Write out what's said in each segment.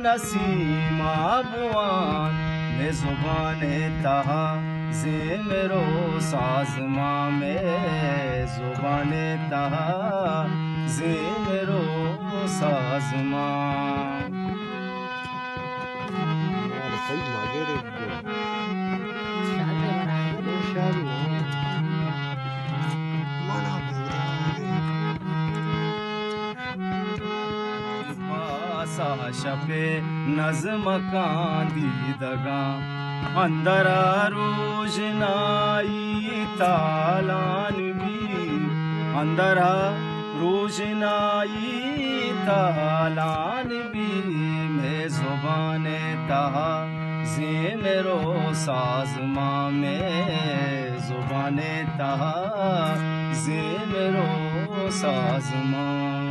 نسیم ءَ بوان، مئے زبان ءِ تہا زیمر ءُ ساز مان، مئے زبان ءِ تہا زیمر ءُ ساز مان۔ پاسا شپ ءِ نزمکاں دیدگاں، اندر ءَ روژنائی تالان بی، اندر ءَ روژنائی تالان بی، مئے زبان ءِ تہا زیمر ءُ ساز مان، مئے زبان ءِ تہا زیمر ءُ ساز مان۔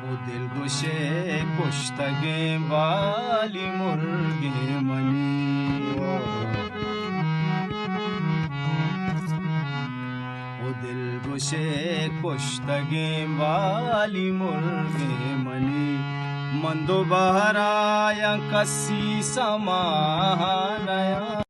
او دل گوشے کشتگیں بالی مرگے منی۔ او دل گوشے کشتگیں بالی مرگے منی، من دوبارہ آیاں کسی سما نیاں۔